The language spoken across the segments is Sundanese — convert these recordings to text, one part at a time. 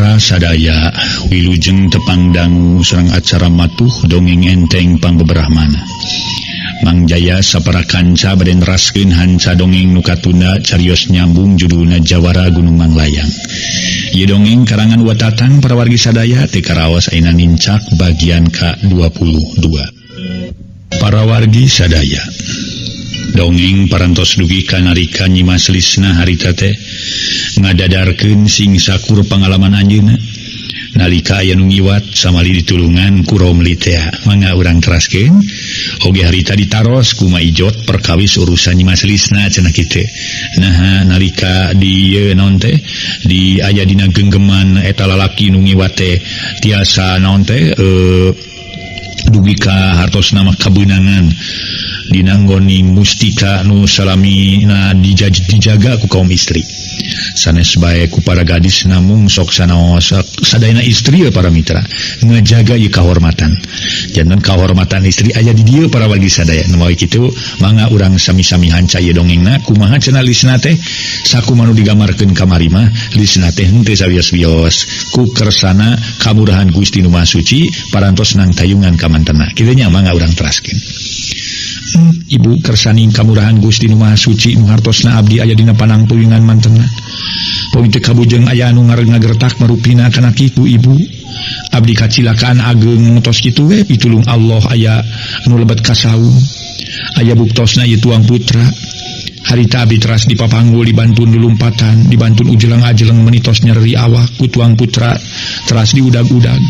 Mitra sadaya wilujeng tepang dangu sareng acara matuh dongeng enteng pangbeberahmana. Mang Jaya sapara kanca bade neraskeun hanca dongeng nu katunda carios nyambung judulna Jawara Gunung Manglayang. Ieu dongeng karangan Watatang para wargi sadaya teu karaos ayeuna nincak bagian ka-22. Para wargi sadaya, dongeng parantos dugi ka nalika Nyi Mas Lisna harita teh ngadadarkeun sing sakur pangalaman anjeunna nalika aya nu ngiwat samali ditulungan ku Romli tea. Mangga urang teraskeun oge harita ditaros ku Ma Ijot perkawis urusan Nyi Mas Lisna cenah kitu. Nah, nalika di ieu naon teh di aya dina genggeman eta lalaki nu ngiwat teh tiasa naon teh dugi ka hartosna mah kabeunangan dinanggoni mustika nu salamina dijaga ku kaum istri. Sanes bae ku para gadis namung sok sanaos sadayana istri ya para mitra ngajaga ieu kahormatan. Janten kahormatan istri aya di dieu para wargi sadaya. Nu mawi kitu mangga urang sami-sami hanca ieu dongengna kumaha cenah Lisna teh sakumaha nu digambarkeun kamari mah Lisna teh henteu sawios-wios ku kersana kamurahan Gusti Nu Maha Suci parantos nang tayungan ka mantena. Kitu nya mangga urang teraskeun. Ibu kersaning kamurahan Gusti Nu Maha Suci nu hartosna abdi aya dina panangtuyungan mantena. Poin teu kabujeng aya anu ngagertak marupina kana kitu ibu. Abdi kacilakaan ageng tos kitu we pitulung Allah aya anu lebet kasaung. Aya buktosna ieu tuang putra. Harita abdi teras dipapanggul dibantun lulumpatan, dibantun ujelang-ajeleng menitos nyeri awak ku tuang putra teras diudag-udag.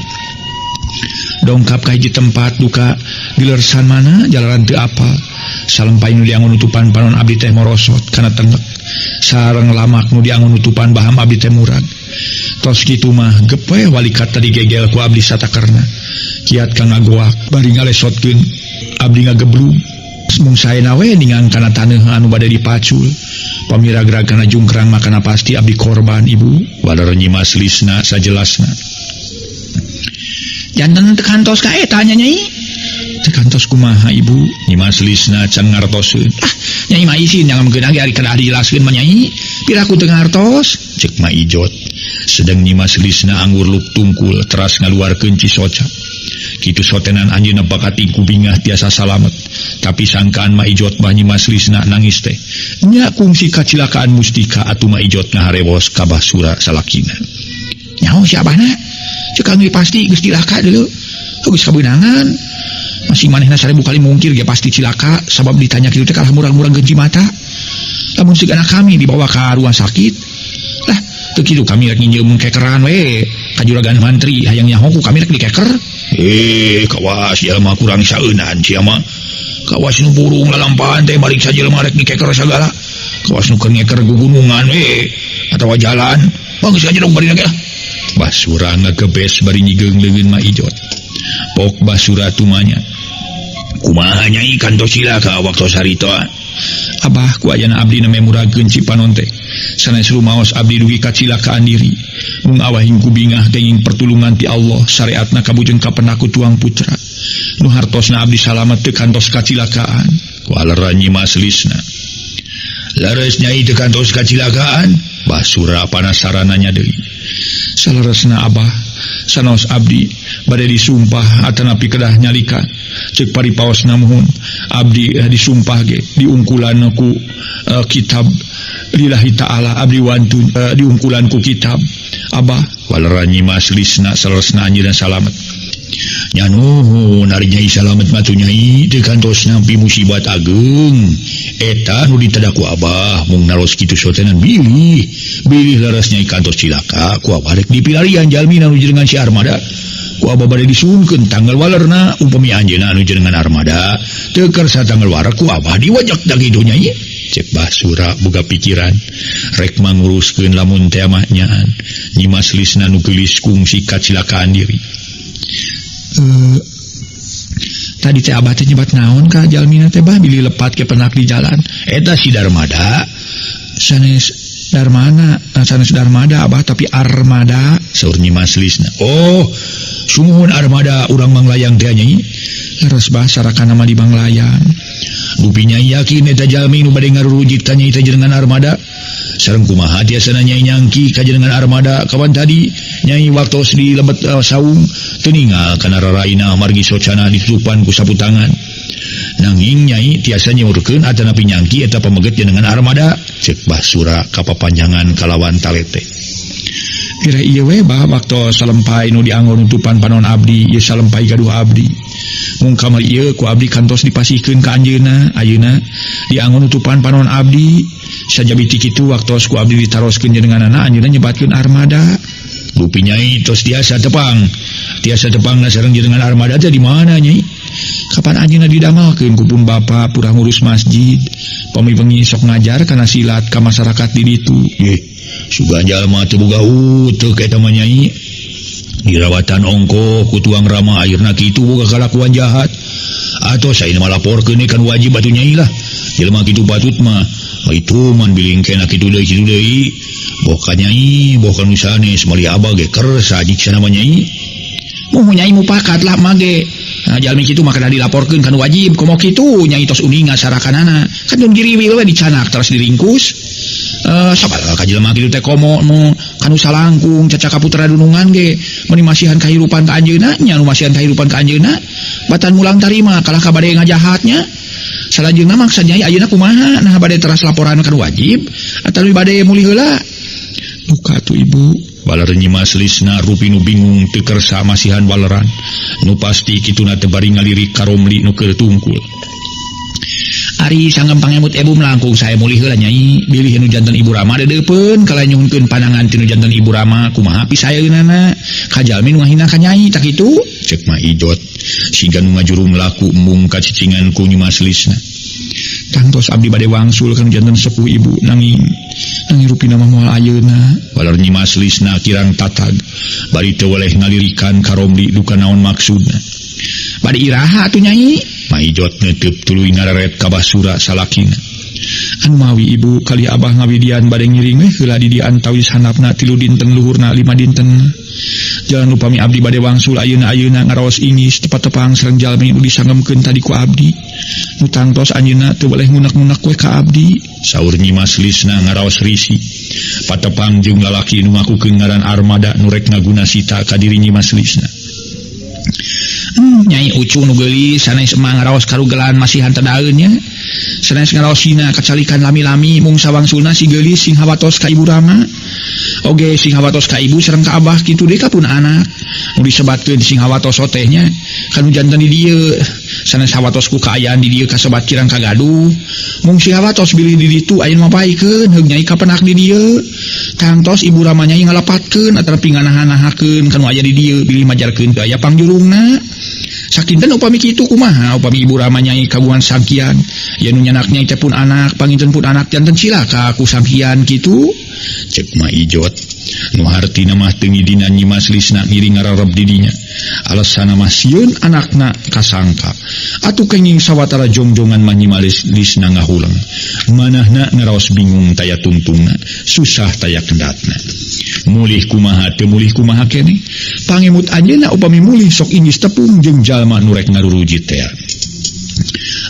Dongkap ka hiji tempat duka dilersan mana jalaran teu apal. Salempai nu diangon nutupan panon abdi teh morosot kana tengek. Sareng lamak nu diangon nutupan baham abdi teh murag. Tos kitu mah gepe walikat tadi gegel ku abdi satakerna. Kiat ka ngagoak bari ngalesotkeun abdi ngageblug. Mung saena we ningang kana taneuh anu bade dipacul. Pamiragrag kana jungkrang makana pasti abdi korban ibu. Walar Nyi Mas Lisna sajelasna. Janten teu kantos ka eta nya Nyai. Teu kantos kumaha ibu? Nyi Mas Lisna can ngartoseun. Ah, Nyai mah isin nyangamkeun ge ari kedah dijelaskeun mah Nyai. Piraku teu ngartos? Ceuk Ma Ijot. Sedang Nyi Mas Lisna anggur luk tungkul teras ngaluarkeun cisoca. Kitu sotenan anjeunna bakati ku bingah tiasa salamet. Tapi sangkaan Ma Ijot bah Nyi Mas Lisna nangis teh. Nya kungsi kacilakaan mustika atuh Ma Ijot ngaharewos ka Basura salakina. Nyaho si abahna? Cek kang pasti geus cilaka deuleu. Geus kabeunangan. Masih manehna 1000 kali mungkir ge pasti cilaka sabab ditanya kitu teh kalah murang-murang genci mata. Lamun sigana kami dibawa ka rumah sakit. Lah, teu kitu kami rek nginjeum kekeran we. Ka juragan mantri hayang nyaho ku kami rek dikeker. Kawas jelema kurang saeunan sia mah. Kawas nu burung lalampahan teh mariksa jelema rek dikeker sagala. Kawas nu keur ngeker gugunungan we atawa jalan. Bang geus aja dong bari lagi lah. Basura ngagebes bari nyigeung leungeun Ma Ijot. Pok Basura tumanya. Kumaha Nyai kantos cilaka waktu sarita? Abah ku ayana abdi na muragkeun cipanon teh. Sanes rumaos abdi dugi kacilakaan diri. Mung awahing ku bingah kenging pertulungan ti Allah syariatna kabujeng kapenaku tuang putra. Nu hartosna abdi salamet teu kantos kacilakaan. Ku alera Nyi Mas Lisna. Leres Nyai teu kantos kacilakaan? Basura panasarananya deui. Saleresna abah sanaos abdi bade disumpah atanapi kedah nyalika ceuk paripaosna muhun abdi disumpah ge diungkulan ku kitab lillahi ta'ala abdi wantun diungkulan ku kitab abah walera Nyi Mas Lisna saleresna anjeunna salamet. Nya nuhun ari Nyai salamet mah tuh Nyai teu kantos nampi musibat ageung eta nu ditedak ku abah mung naros kitu sotenan bilih bilih leres Nyai kantos cilaka ku abah rek dipilarian jalmina nu jenengan si Armada ku abah bade disuhunkeun tanggal walerna upami anjeunna anu jenengan Armada teu kersa tanggal waler ku abah diwajak da kitu Nyai. Cek Basura boga pikiran rek manguruskeun lamun teh mah nyaan Nyi Mas Lisna nu geulis kungsi kacilakaan diri. Tadi teh abah teh nyebat naon ka jalmina teh bah bilih lepat ke penak di jalan eta si Darmada sanes Darmana sanes Darmada abah tapi Armada saur Nyi Mas Lisna. Oh sumuhun Armada urang Manglayang teh Nyai leres bah sarakana mah di Manglayang dupi Nyai yakin eta jalmi nu bade ngarurujit ka Nyai teh jenengan Armada. Sareng kumaha tiasana Nyai nyangki ka jenengan armada kawan tadi Nyai waktos di lebet saung teu ninggal kana raraina margi socana ditutupan ku sapu tangan. Nanging Nyai tiasa nyeurkeun atanapi nyangki eta pameget jenengan armada cek Basura kapapanjangan kalawan talete. Kira ieu we bah waktu salempai nu dianggo nutupan panon abdi ieu salempai gaduh abdi. Mung kamari ieu ku abdi kantos dipasihkeun ka anjeunna, ayeuna dianggo nutupan panon abdi. Sajabi ti kitu waktos ku abdi ditaroskeun jenenganana anjeunna nyebatkeun armada. Rupi Nyai tos tiasa tepang. Tiasa tepangna sareng jenengan armada teh di mana Nyai? Kapan anjeunna didamelkeun ku pun bapa purah ngurus masjid. Pami bengi sok ngajar kana silat ka masyarakat di ditu. Yeh. Sugan jalma teu boga uteuk eta mah Nyai. Dirawatan ongkoh ku tuang rama akhirna kitu boga kalakuan jahat. Atau sain mah laporkeun kan wajib atuh Nyai lah. Jelema kitu patut mah itu man bilingkena kitu deui kitu deui. Boh ka Nyai, boh ka nu sanes meuli abah ge kersa jiksana mah Nyai. Muhun Nyai mupakat lah mah ge. Nah, jalmi kitu mah kana dilaporkeun kan wajib komo kitu Nyai tos uninga sarakanana. Kan teu giriwil we dicanak terus diringkus. Sabar ka jelema kitu teh komo nu kanu salangkung cacaka putra dunungan ge meuni masihan kahirupan ka anjeunna nya nu masihan kahirupan ka anjeunna batan mulang tarima kalah ka bade ngajahatnya. Salajengna maksa Nyai ayeuna kumaha nah bade teras laporan kan wajib atawa bade mulih heula. Duka tuh ibu. Baler Nyi Mas Lisna rupi nu bingung teu kersa masihan baleran nu pasti kituna teh bari ngalirik ka Romli nu keur tungkul. Ari sanggem pangemut ibu melangkung saya mulih heula Nyai bilih nu janten Ibu Rama dedeupeun kala nyuhunkeun panangan ti nu janten Ibu Rama kumaha pisaeunana ka jalmi nu ngahina ka Nyai tak kitu cek Ma Ijot siga nu ngajuru laku embung kacicingan ku Nyi Mas Lisna. Tangtos abdi bade wangsul kan janten sepuh ibu nanging nanging rupina mah moal ayeuna. Baler Nyi Mas Lisna kirang tatag bari teu weleh ngalirikan ka Romli duka naon maksudna. Bade iraha atuh Nyai? Ma Ijot neuteub tuluy ngareret ka Basura salakina. Anu mawi ibu kali abah ngawidian bade ngiring we heula di dieu antawis handapna 3 dinten luhurna 5 dinten. Jalan upami abdi bade wangsul ayeuna-ayeuna ngaraos ingis tepat-tepang sareng jalmi nu disangemkeun tadi ku abdi. Nu tangtos anjeunna teu boleh ngunek-ngunek we ka abdi. Saur Nyi Mas Lisna ngaraos risi. Patepang jeung lalaki nu ngakukeun ngaran armada nu rek ngaguna sita ka diri Nyi Mas Lisna. Nyai Ucu nu geulis sanes emang ngaraos karugelan masihan teh daeun nya. Sanes ngaraos hina kacalikan lami-lami mung sawangsulna si geulis sing hawatos ka Ibu Rama. Oge sing hawatos ka ibu sareng ka abah kitu deui ka pun anak. Nu disebatkeun sing hawatos teh nya kanu janten di dieu. Sanes hawatos ku kaayaan di dieu kasebat kirang kagaduh. Mung sing hawatos bilih di ditu aya nu mapaikeun heug Nyai kapenak di dieu. Tangtos Ibu Rama Nyai ngalepatkeun atawa nganahan-nahakeun kanu aya di dieu bilih majarkeun teu aya pangjurungna. Sakinten upami kitu kumaha upami Ibu Rama Nyai kagungan sangkian yen nu nyanak Nyai teh pun anak panginten pun anak janten cilaka ku sangkian kitu. Cek Ma Ijot nu hartina mah teu ngidinan Nyi Mas Lisna ngiring ngararep di dinya. Alasanna mah sieun anakna kasangka. Atuh kenging sawatara jongjongan mah Nyi Mas Lisna ngahuleng. Manahna ngaraos bingung taya tungtungna, susah taya kendatna. Mulih kumaha teu mulih kumaha keneh. Pangemut anjeunna upami mulih sok ingis tepung jeung jalma nu rek ngarurujit teh.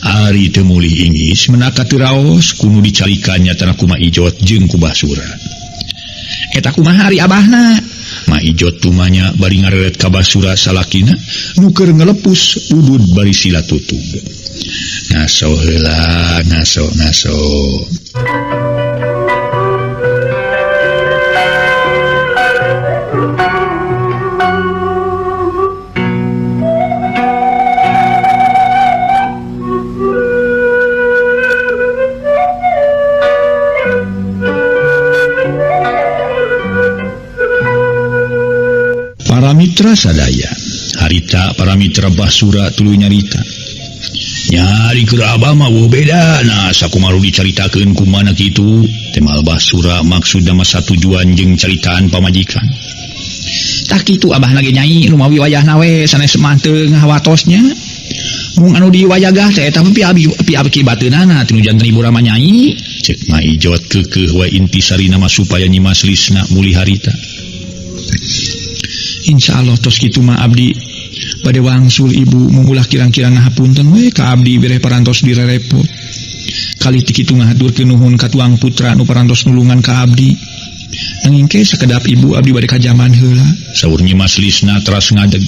Ari teu mulih ingis menaka teu raos kudu dicalikan nyatana ku Ma Ijot jeung ku Basura. Eta kumaha ari abahna? Ma Ijot tumanya bari ngareret ka Basura salakina nu keur ngelepus udud bari sila tutug. Ngaso heula, ngaso ngaso. Para mitra sadaya, harita para mitra Basura tuluy nyarita. Nyari keur abah mah eueuh beda, nah sakumaha dicaritakeun kumana kitu? Temal Basura maksudna mah satujuan jeung caritaan pamajikan. Tah kitu abahna ge Nyai nu mawi wayahna we sanes mah teu ngahawatosnya. Mung anu diwayagah teh eta mah piakibateunana tinu janten Ibu Rama Nyai. Cek Ma Ijot keukeuh we intisarina mah supaya Nyi Mas Lisna mulih harita. Insya Allah tos kitu mah abdi bade wangsul ibu mung ulah kirang-kirang ngahapunten we ka abdi bireh parantos direrepot. Kali ti kitu ngahaturkeun nuhun ka tuang putra nu parantos nulungan ka abdi. Nanging ke sakedap ibu abdi bade ka jaman heula. Saur Nyi Mas Lisna teras ngadeg.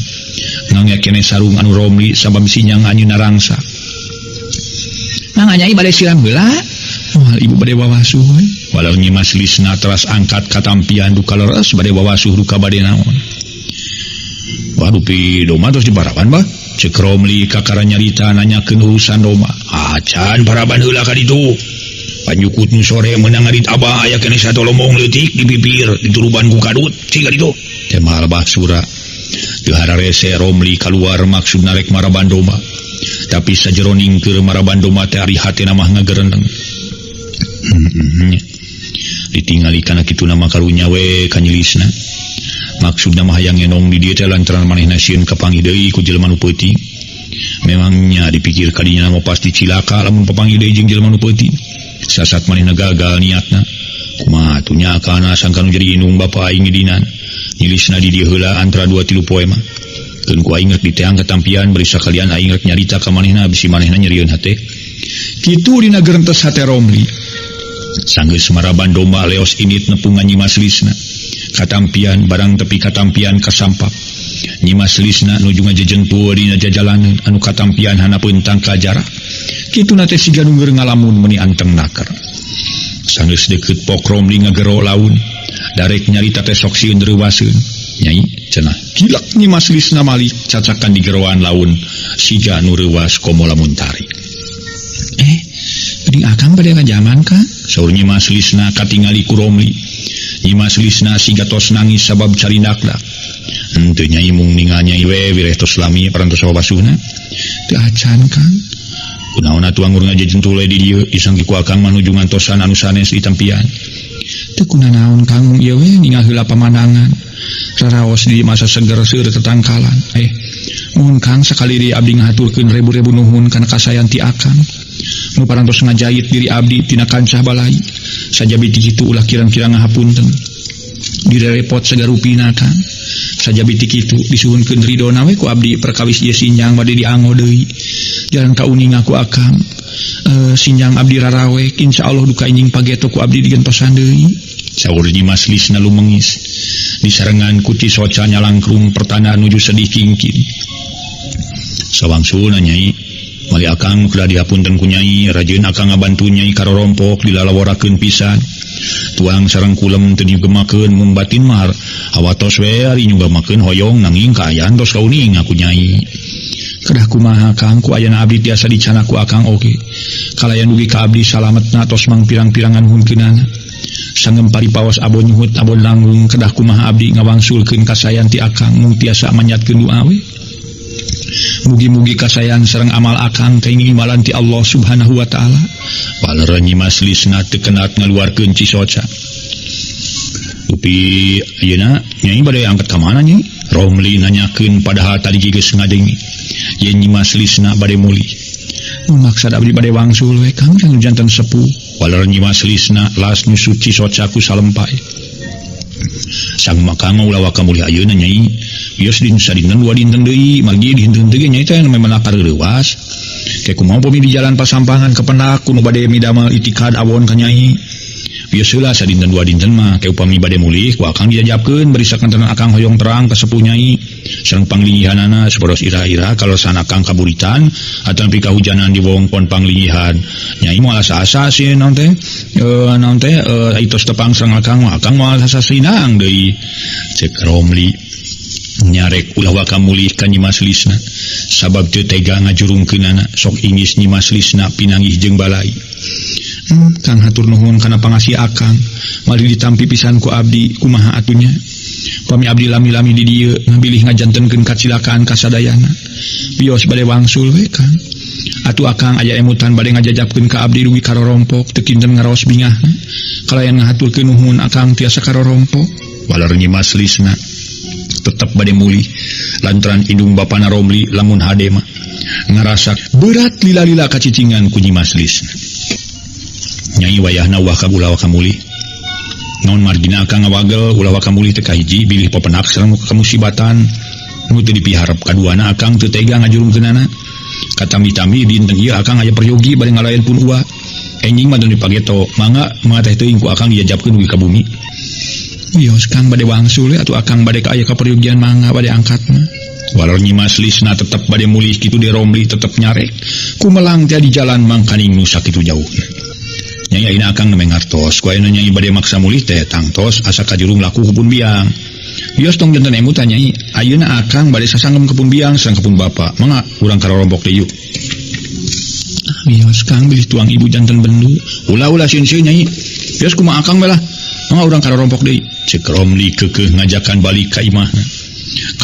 Ngangge kene sarung anu Romli sabab sinyang anjeunna rangsa. Mangga Nyai bade siram heula. Moal ibu bade wawasuh we. Walau Nyi Mas Lisna teras angkat katampian duka leres bade wawasuh duka bade naon. Waduh pi doma tos diparaban bah. Cek Romli kakara nyarita nanyakeun urusan doma. Acan paraban heula ka ditu. Panyukut nu sore meunang ngarit abah aya keneh satolombong leutik di bibir dituruban ku kadut cik ka ditu. Temal bah sura. Teu hararese Romli kaluar maksudna rek maraban doma. Tapi sajeroning keur maraban doma teh ari hatena mah ngagereneng. Ditingali kana kitu nama karunya we ka Nyilisna. Maksudna mah hayang ngenong di dieu teh lantaran manehna sieun kapanggih deui ku jelema nu peuting. Memangnya dipikir kadinya mah pasti cilaka lamun papanggih deui jeung jelema nu peuting. Sasat manehna gagal niatna. Kumaha atuh nya kana sangka nu jadi indung bapa aing ngidinan. Nyilisna di dieu heula antara 2-3 poe mah. Keun ku aing rek diteang katampian bari sakalian aing rek nyarita ka manehna bisi manehna nyerieun hate. Kitu dina gerentes hate Romli. Sanggeus maraban domba leos init nepungan Nyi Mas Lisna. Katampian barang tepi katampian kasampak. Nyi Mas Lisna nuju ngajejentuh dina jajalaneun anu katampian hanapeun tangka jarak. Kituna teh siga nu ngeur ngalamun meuni anteng naker. Sanggeus deukeut pok Romli ngagero laun. Darek nyarita teh sok sieun reuwaseun. Nyai cenah gilak Nyi Mas Lisna malik cacakan di geroan laun siga nu reuwas komo lamun tarik. Geuning akang bade ngajaman ka? Saur Nyi Mas Lisna katingali ku Romli. Nyi Mas Lisna siga tos nangis sabab carindakna. Henteu nyai mung ningal nyai we wireh tos lami parantos wawasuhna. Teu acan Kang. Kunaon atuh anggur ngajejentul we di dieu disangki ku akang mah nuju ngantosan anu sanes ditampian. Teu kunanaon Kang mung ieu we ningal heula pamandangan. Raraos di masa seger seueur tetangkalan. Muhun Kang sakali deui abdi ngahaturkeun rebu-rebu nuhun kana kasayan ti akang. Nu parantos ngajait diri abdi tina kancah balai. Sajabi ti kitu ulah kirang-kirang ngahapunten. Direrepot sagarupina Kang. Sajabi ti kitu disuhunkeun ridona we ku abdi perkawis ieu sinjang bade dianggo deui. Jalan kauninga ku akang. Sinjang abdi rarawek insyaallah duka injing pageto ku abdi digentosan deui. Saur Nyi Mas Lisna lumengis. Disarengan ku cisoca nyalangkrung pertanda nuju sedih kingkin. Sawangsulna Nyai, mali akang kuda dihapunten ku Nyai, rajin akang ngabantu Nyai karorompok dilalaworakeun pisan. Tuang sareng kulem teu digemakeun mung batin mah hawatos we ari nyugemakeun hoyong nanging kaayaan tos kauninga ku Nyai. Kedah kumaha Kang ku ayana abdi tiasa dicana ku akang oge. Kalayan dugi ka abdi salametna tos mang pirang-pirangan hunkeunana. Sangem paripaos abon nyuhut abon langgung kedah kumaha abdi ngawangsulkeun kasayan ti akang mung tiasa manyatkeun doa we. Mugi-mugi kasayan sareng amal akang kaingin imbalan ti Allah Subhanahu wa taala. Balera Nyi Mas Lisna teu kenat ngaluarkeun cisoca. Upi ayeuna Nyai bade angkat ka mana Nyai? Romli nanyakeun padahal tadi geus ngadenge. Yen Nyi Mas Lisna bade mulih. Mun maksad abdi bade wangsul we Kang kang janten sepuh. Waler Nyi Mas Lisna las nyusut cisoca ku salempai. Sang makang ulah waka mulih ayeuna Nyai. Wios din sadinten dua dinten deui margi dinten teh Nyai teh memang kareuwas. Ke kumaha upami di jalan pasampangan kepenak kuno bade midamel itikad awon ka Nyai. Wios heula sadinten dua dinten mah ke upami bade mulih ku akang dijajabkeun bari sakantenan akang hoyong terang ka sepuh Nyai. Sareng panglingihanana saparos ira-ira kaleresan akang kaburitan ataupun kahujanan di wewengkon panglingihan. Nyai moal asa-asa sieun naon teh? Naon teh? Itos tepang sareng akang mah akang moal asa sinang deui. Cek Romli nyarek ulah waka mulih ka Nyi Mas Lisna sabab teu tega ngajurungkeunana sok ingis Nyi Mas Lisna pinanggih jeung balai. Kang hatur nuhun kana pangasih akang mari ditampi pisan ku abdi kumaha atunya. Pami abdi lami-lami di dieu ngabilih ngajantenkeun kacilakaan kasadayana. Bios bade wangsul we Kang. Atuh akang aya emutan bade ngajajabkeun ka abdi dugi karorompok teu kinten ngaraos bingahna. Kalayan ngahaturkeun nuhun akang tiasa karorompok. Waler Nyi Mas Lisna tetep bade mulih lantaran indung bapana Romli lamun hade mah ngarasa berat lila-lila kacicingan ku Nyi Mas Lisna. Nyai wayahna wah ka ulah waka mulih. Naon margina akang ngawagel ulah waka mulih teh kahiji bilih pepenak sareng kamusibatan nu teu dipiharep kaduana akang teu tega ngajurungkeunana. Katambi-tambi dinten ieu akang aya peryogi bade ngalayan pun uwa. Enjing mah teu dipageto, mangga mangga teh teuing ku akang dijajabkeun dugi ka bumi. Wios Kang bade wangsul atuh akang bade ka aya kaperyugian mangga bade angkat mah. Walau Nyi Mas Lisna tetep bade mulih kitu De Romli tetep nyarek. Kumelang teh di jalan mangkaning nu sakitu jauhna. Nyai ayeuna akang nembe ngartos, ku ayeuna nyai bade maksa mulih teh tangtos asa kajurung laku ku pun biang. Wios tong janten emutan nyai, ayeuna akang bade sasanggem ka pun biang sareng ka pun bapa. Mangga urang karorompok deui yuk. Wios Kang bilih tuang ibu janten bendu. Ulah-ulah sieun-sieun nyai. Wios kumaha akang bae lah. Mangga urang karorompok deui. Cek Romli keukeuh ngajakan balik ka imahna.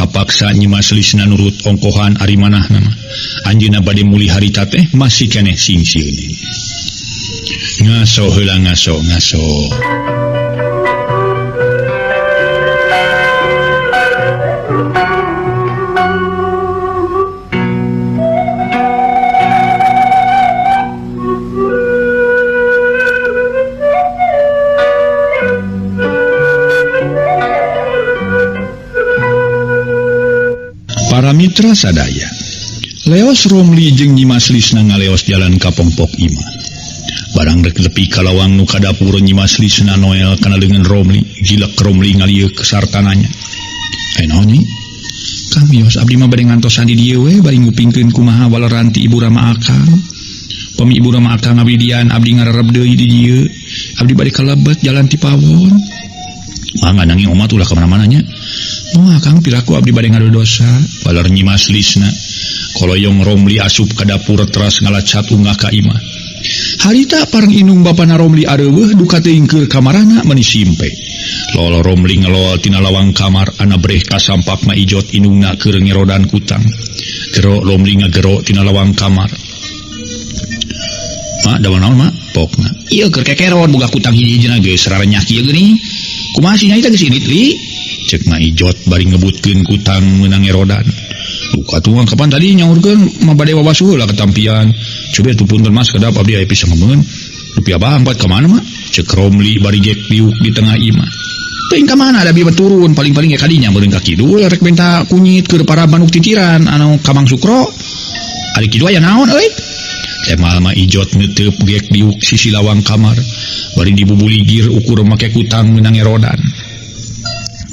Kapaksa Nyi Mas Lisna nurut ongkohan ari manahna mah. Anjeunna bade mulih harita teh masih keneh singsieuneun. Ngaso heula ngaso ngaso. Para mitra sadaya, Leos Romli jeung Nyi Mas Lisna ngaleos jalan ka pongpok imah. Barang rek tepi ka lawang nu ka dapur Nyi Mas Lisna noel kana leungeun Romli, jilek Romli ngalieuk sartananya. Eh naon nyi? Kang wios abdi mah bade ngantosan di dieu we bari ngupingkeun kumaha waleran ti ibu rama akang. Pami ibu rama akang ngawidian abdi ngarerep deui di dieu. Abdi bade kalebet jalan ti pawon. Mangga nanging omat ulah ka mana-mana nya. Moal Kang piraku abdi bade ngadodosa. Waler Nyi Mas Lisna. Koloyong Romli asup ka dapur teras ngalacat unggah ka imah. Harita pareng inung bapana Romli areuweuh duka teuing keur kamarana meuni simpe. Lolo Romli ngelol tina lawang kamar ana breh kasampak ma ijot inungna keur ngerodan kutang. Gero Romli ngagero tina lawang kamar. Mak dawan naon mak? Pokna. Ieu keur kekeron boga kutang hiji-hijina geus rarenyah kieu geuning. Kumaha sih nyai teh geus indit li? Cek ma ijot bari ngebutkeun kutang meunang ngerodan. Duka tuang kapan tadi nyaurkeun mah bade wawasuh heula katampian. Coba atuh punten Mas kedap abdi aya pisang ngemeun. Rupiah bang buat ka mana mak? Cek Romli bari gek diuk di tengah imah. Teuing ka mana da bieu turun paling-paling ge kadinya meureun ka kidul rek minta kunyit keur para manuk titiran anu ka Mang Sukro. Ari kitu aya naon euy? Temal ma ijot neuteub gek diuk sisi lawang kamar bari dibubuligir ukur make kutang meunang ngerodan.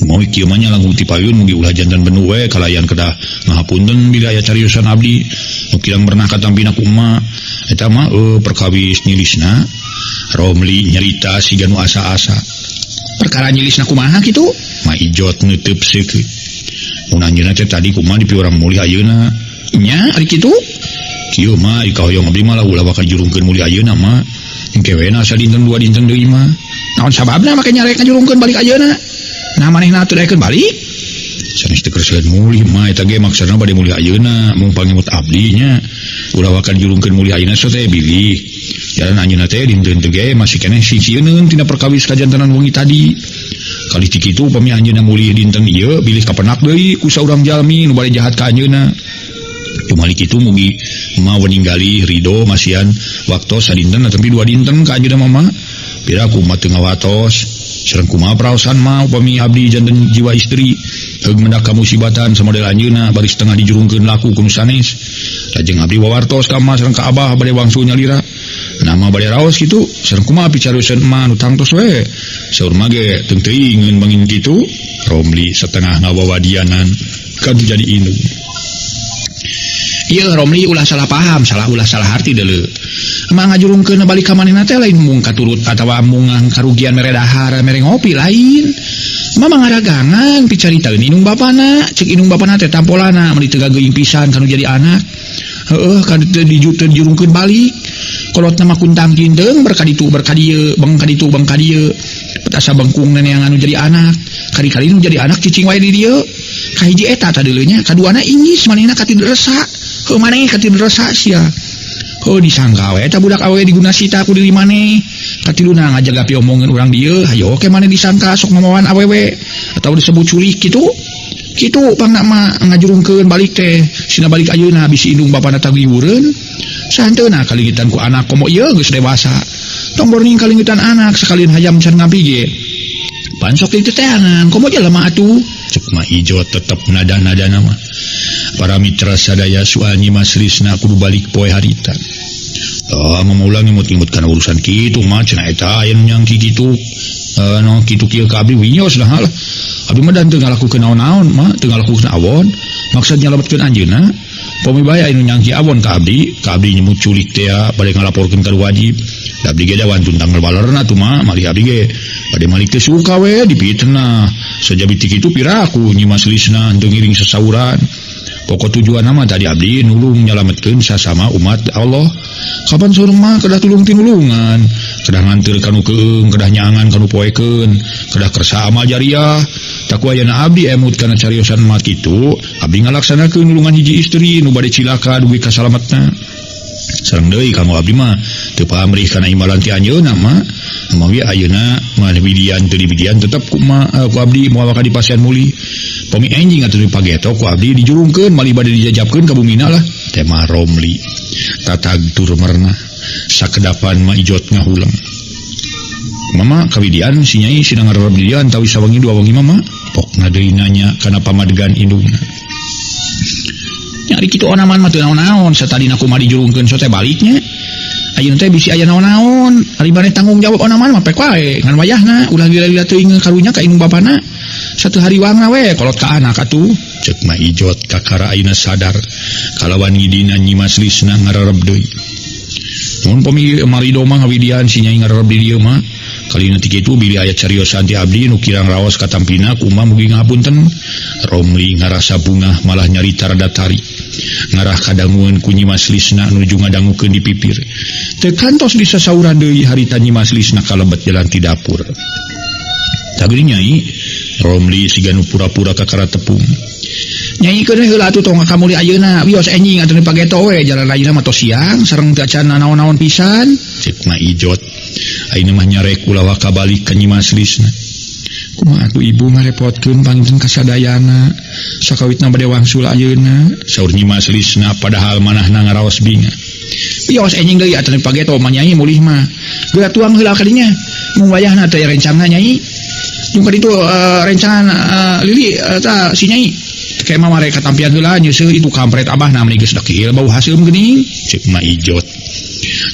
Mau kieu mah nya langkung ti payun mugi ulah jantan benu we kalayan kedah ngahapunten bila aya cariosan abdi nu kirang pernah katampina ku emak eta mah perkawis nyilisna. Romli nyarita siga nu asa-asa. Perkara nyilisna kumaha kitu? Ma ijot neuteub seukeut. Mun anjeunna teh tadi kumaha di piurang mulih ayeuna? Nya ari kitu? Kieu mah ikahoyong abdi mah lah ulah bakal jurungkeun mulih ayeuna mah. Engke we na sadinten dua dinten deui mah. Naon sababna make nyarek ngajurungkeun balik ayeuna? Nah manehna atuh daekeun balik. Sanes teu kersa mulih mah eta ge maksudna bade mulih ayeuna mung pangemut abdi nya. Ulah bakal jurungkeun mulih ayeuna so teh bilih. Jalan anjeunna teh dinten teh ge masih keneh sisieuneun tina perkawis kajantenan wengi tadi. Kali ti kitu upami anjeunna mulih dinten ieu bilih kapenak deui ku saurang jalmi nu bade jahat ka anjeunna. Cumali kitu mugi mah weninggali ridho masihan waktu sadinten tapi dua dinten ka anjeunna mama. Pira kumaha teu ngawatos. Sareng kumaha praosan mah upami abdi janten jiwa istri heug mendak kamusibatan samodel anjeunna bari setengah dijurungkeun laku ku nu sanes. Lajeng abdi wawartos ka emak sareng ka abah bade wangsul nyalira. Nama bade raos kitu sareng kumaha picareuseun emak nu tangtos we. Saur mah ge teu teuingeun bangin kitu. Romli setengah ngawawadianan kan jadi indung. Ieu Romli ulah salah paham, salah ulah salah harti deuleu. Emang ngajurungkeun balik ka manehna teh lain mung katurut atawa mung karugian mere dahar, mere ngopi lain. Mah mangaragangan picaritaeun indung bapana, cek indung bapana teh tampolana meuni teu gageuing pisan kanu jadi anak. Heueuh kan teu dijurungkeun balik. Kolotna mah kuntang kinteung berkaditu berkadieu, beng kaditu beng kadieu. Petasa bengkung neneangan nu jadi anak. Kali-kali nu jadi anak cicing wae di dieu. Kahiji eta tadeuleu nya, kaduana ingis manehna katideresa. Heuh maneh katideresa sia. Heuh disangka we eta budak awewe diguna sita ku diri maneh. Katiluna ngajaga piomongeun urang dieu, hayo oke maneh disangka sok mamawan awewe atawa disebut culik kitu. Kitu pangna mah ngajurungkeun balik teh, sina balik ayeuna bisi indung bapana tagiwureun. Sahanteuna kalingitan ku anak komo ieu geus dewasa. Tong borning kalingitan anak sakalian hayam can ngampi ge. Pan sok teu teangan, komo jelema atuh. Cek mah ijo tetep nada-nada nama. Para mitra sadaya soal Nyi Mas Risna kudu balik poe harita. Ah, mama ulah ngimut-ngimut kana urusan kitu mah cenah eta aya nu nyangki kitu. No kitu kieu ka abdi wios lah. Abdi mah dan teu ngalakukeun naon-naon mah, teu ngalakukeun awon. Maksud nyalametkeun anjeunna. Pami bae aya nu nyangki awon ka abdi nyemut culik teh bade ngalaporkeun ka wajib. Da abdi ge da wantun tanggal balerna atuh mah, malih abdi ge bade malik teh suka we dipitenah. Sajabi ti kitu piraku Nyi Mas Lisna teu ngiring sasauran. Pokok tujuan nama tadi abdi nulung nyalametkeun sasama umat Allah. Kapan surung mah kedah tulung tinulungan, kedah nganteur kanu keung, kedah nyangan kanu poekeun, kedah kersa amal jariah. Taku ayana abdi emut kana cariosan mah kitu, abdi ngalaksanakeun nulungan hiji istri nu bade cilaka dugi ka salametna. Sareng deui kanggo abdi mah teu pamrih kana imbalan ti anjeunna mah. Mawi ayeuna mah dibidian teu dibidian tetep ku abdi moal bakal dipasihan mulih. Pami enjing atuh di pageto ku abdi dijurungkeun malih bade dijajabkeun ka bumina lah. Tema Romli tatag tur merna sakedapan mah ijot ngahuleng. Mama kawidian si nyai sidang ngarep di dieu antawi sawengi dua wengi mama pokna deui nanya kana pamadegan indungna. Nyari kitu onaman mah teu naon-naon satadina kumaha dijurungkeun so teh baliknya. Ayeuna teh bisi aya naon-naon, ari bade tanggung jawab onaman mah pek wae ngan wayahna ulah lila-lila teuing karunya ka indung bapana. Satu hari wangna we kolot ka anak atuh. Cek mah ijot kakara ayeuna sadar kalawan ngidina Nyi Mas Lisna ngarerep deui. Mun pami marido mah ngawidian si nyai ngarerep di dieu mah. Kalina ti kitu bilih aya cariosan ti abdi nu kirang raos katampina kumaha mugi ngahapunten. Romli ngarasa bungah malah nyarita rada tarik. Ngarah kadangueun ku Nyi Mas Lisna nuju ngadangukeun di pipir. Teu kantos disasauran deui harita Nyi Mas Lisna kalebet jalan ti dapur. Tageuning nyai, Romli siga nu pura-pura kakara tepung. Nyai keun heula atuh tong ka kamuli ayeuna, wios enjing atuh pageto we jalan ayeuna mah tos siang sareng teu acan naon-naon pisan. Cek mah ijot. Ayeuna mah nyarek ulah waka balik ka Nyi Mas Lisna. Kumaha atuh ibu ngarepotkeun panginten kasadayana sakawitna bade wangsul ayeuna. Saur Nyi Mas Lisna padahal manahna ngaraos binga. Wios enjing deui atuh pageto mah nyai mulih mah. Geura tuang heula kadinya. Mung wayahna teh rencangna nyai. Jeung kaditu rencangan Lili eta si nyai. Kayak mah mereka tampian heula nyeuseuh itu kampret abah na meni geus dekil bau haseum geuning. Cek mah ijot.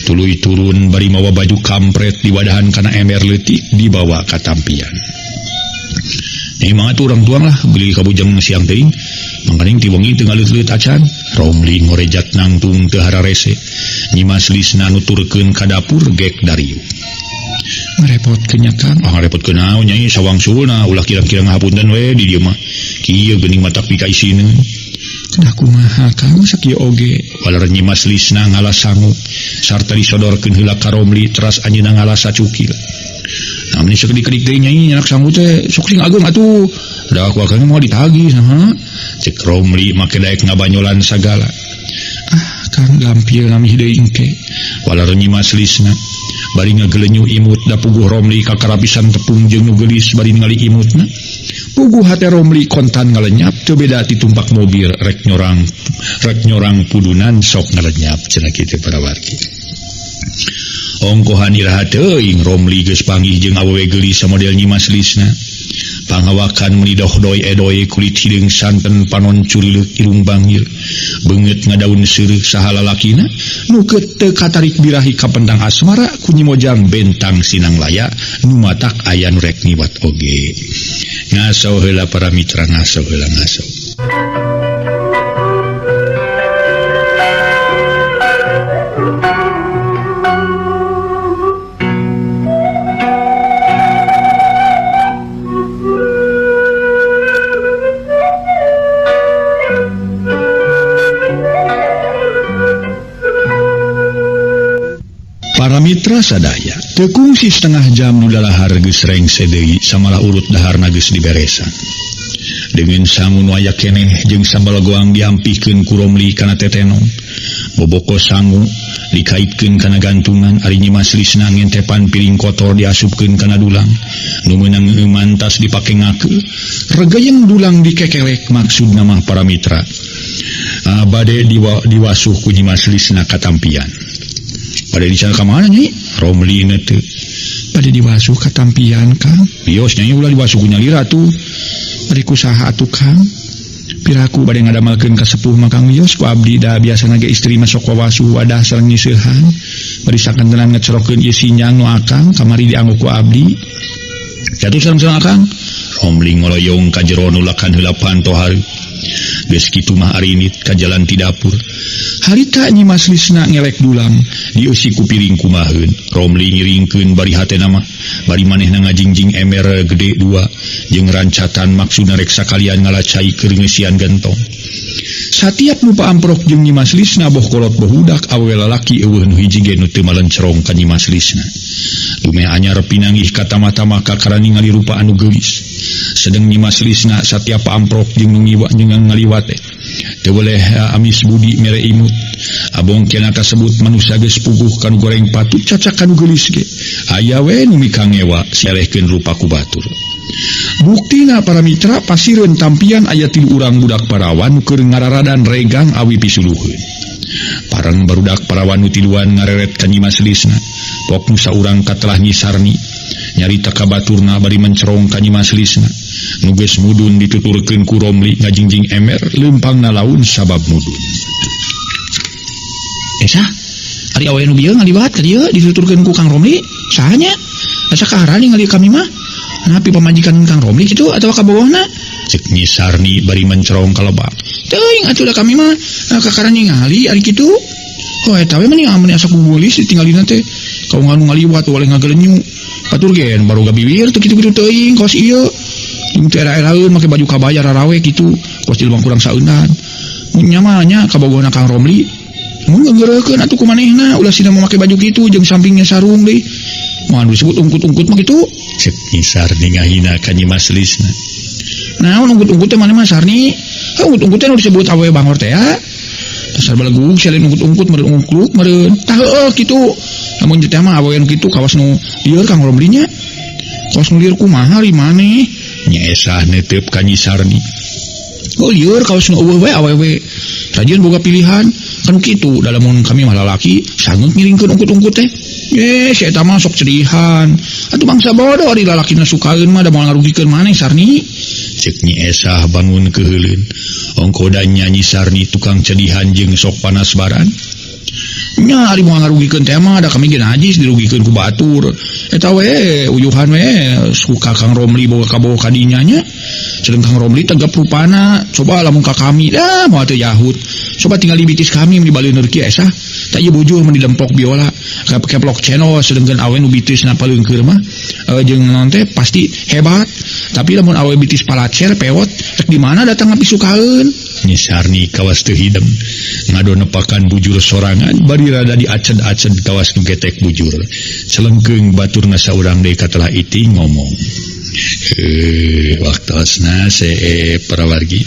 Tuluy turun bari mawa baju kampret diwadahan kana ember leutik dibawa ka tampian. Nih mah atuh urang tuang lah beli kabujeng siang teuing. Mangkaning ti wengi teu ngaleut-leut acan. Romli ngorejat nangtung teu hararese. Nyi Mas Lisna nuturkeun ka dapur gek dariu. Ngarepotkeun nya Kang. Ah ngarepotkeun naon nyai sawangsulna ulah kirang-kirang ngahapunten we di dieu mah. Kieu geuning matak pikaisineun. Kedah kumaha Kang sakieu oge. Waler Nyi Mas Lisna ngalas sangu sarta disodorkeun heula ka Romli teras anjeunna ngalas sacukil. Nah meni sakedik-kedik deui nyai nyanak sangu teh sok sing ageung atuh. Da ku akang moal ditagih saha. Cek Romli make daek ngabanyolan sagala. Ah Kang gampil nami deui engke. Waler Nyi Mas Lisna bari ngagelenyu imut da puguh Romli kakarapisan tepung jeung nu geulis bari ningali imutna. Puguh hate Romli kontan ngalenyap teu beda ti tumpak mobil rek nyorang pudunan sok ngalenyap cenah kitu para wargi. Ongkohan iraha teuing Romli geus panggih jeung awewe geulis samodel Nyi Mas Lisna. Panghawakan meuni dohdoy edoy kulit hideung santen panon curileuk irung bangir. Beungeut ngadaun seureuh saha lalakina nu teu katarik birahi kapentang asmara ku Nyi Mojang bentang sinang laya nu matak aya nu rek ngiwat oge. Ngaso heula para mitra ngaso heula ngaso. Para mitra sadaya, teu kungsi setengah jam nu dalahar geus rengse deui samalah urut daharna geus diberesan. Dengan sangu nu aya keneh jeung sambal goang diampihkeun ku Romli kana tetenong. Boboko sangu dikaitkeun kana gantungan ari Nyi Mas Lisna ngentepan piring kotor diasupkeun kana dulang. Nu meunang ngeuman tas dipake ngake. Regayeng dulang dikekelek maksudna mah para mitra. Bade diwasuh ku Nyi Mas Lisna katampian. Bade dicara ka mana nyai? Romli teu. Bade diwasuh katampian Kang. Bios nyai ulah diwasuh ku nyalira atuh. Bade kusaha atuh Kang? Piraku bade ngadamelkeun ka sepuh mah Kang wios ku abdi da biasana ge istri mah sok wawasuh wadah sareng nyiseuhan. Bari sakantenan ngecerokeun ieu sinjang nu akang kamari dianggo ku abdi. Jatuh sareng-sareng akang. Romli ngoloyong ka jero nulakan heula panto hareup. Geus kitu mah arinit ka jalan ti dapur. Harita Nyi Mas Lisna ngelek dulang dieusi ku piring kumaheun. Romli ngiringkeun bari hatena mah bari manehna ngajingjing ember gede dua jeung rancatan maksudna rek sakalian ngalacai keur ngeusian gentong. Satiap nu paamprok jeung Nyi Mas Lisna boh kolot boh budak awewe lalaki eueuh nu hiji ge nu teu malencerong ka Nyi Mas Lisna. Dumeh anyar pinanggih katama-tama kakara ningali rupa anu geulis. Sedeng Nyi Mas Lisna satiap paamprok jeung nu ngiwa jeung ngaliwat teh teu boleh amis budi mere imut. Abong kena kasebut manusia geus puguh kanu goreng patut cacak kanu geulis ge. Aya we nu mikangewa selehkeun rupa ku batur. Buktina para mitra pasireun tampian aya tilu urang budak parawan nu keur ngararadan regang awi pisuluheun. Pareng barudak parawan nu tiluan ngareret ka Nyi Mas Lisna. Pok nu saurang katelah Nyi Sarni nyarita ka baturna bari mencerong ka Nyi Mas Lisna. Nu geus mudun dituturkeun ku Romli ngajingjing ember leumpangna laun sabab mudun. Esah, ari awewe nu bieu ngaliwat ka dieu dituturkeun ku Kang Romli, saha nya? Asa kaharani ningali kami mah. Napi pamajikan Kang Romli kitu atawa kabogohna? Cek Nyi Sarni bari mencerong ka lebak. Teuing atuh da kami mah kakara ningali ari kitu. Oh eta we mah amun asa kugulis ditinggalina teh. Kaungan nu ngaliwat oleh ngagelenyu. Batur ge baroga bibir teu kitu-kitu teuing kos ieu. Jeung teu era-eraeun make baju kabaya rarawe kitu, kos jelema kurang saeunan. Mun nya mah nya kabogohna Kang Romli. Mun ngeureureukeun atuh ku manehna ulah sina make baju kitu jeung sampingnya sarung deui. Moal disebut ungkut-ungkut mah kitu. Cek Nyi Sarni ngahina ka Nyi Mas Lisna. Naon ungkut-ungkut teh maneh mah Sarni? Heuh ungkut-ungkut teh nu disebut awewe bangor teh ya. Dasar belegug sia lain ungkut-ungkut meureun ungkluk meureun. Tah heueuh kitu. Lamun teh mah awewe nu kitu kawas nu lieur Kang Romli nya. Kawas nu lieur kumaha ri maneh? Nyi Esah neuteup ka Nyi Sarni. Oh lieur kawas nu eueuh we awewe. Rajin boga pilihan kan kitu da lamun kami mah lalaki sanggeut ngiringkeun ungkut-ungkut teh. Si eta mah sok cedihan. Atuh bangsa bodoh ari lalakina sukaeun mah da moal ngarugikeun maneh Sarni. Cek Nyi Esah bangun keuheuleun. Ongkodan Nyi Sarni tukang cedihan jeung sok panas baran. Nya ari moal ngarugikeun teh mah da kami ge najis dirugikeun ku batur. Eta we uyuhan we suka Kang Romli boga kabogoh ka dinya nya. Sedeng Kang Romli tegap rupana, coba lamun ka kami dah moal teu yahut. Coba tinggal di bitis kami mun dibaleuneur kieu esah. Tak ieu bujur mun dilempok biola. Keplok channel sedengkeun awe nu bitisna paleungkeur mah jeung naon teh pasti hebat. Tapi lamun awe bitis palacer pewot rek di mana datang ngapisukaeun. Nyi Sarni kawas teu hidem ngadonepakan bujur sorangan bari rada diaced-aced kawas nu getek bujur. Celengkeung baturna saurang deui katelah iting ngomong. Waktosna para wargi.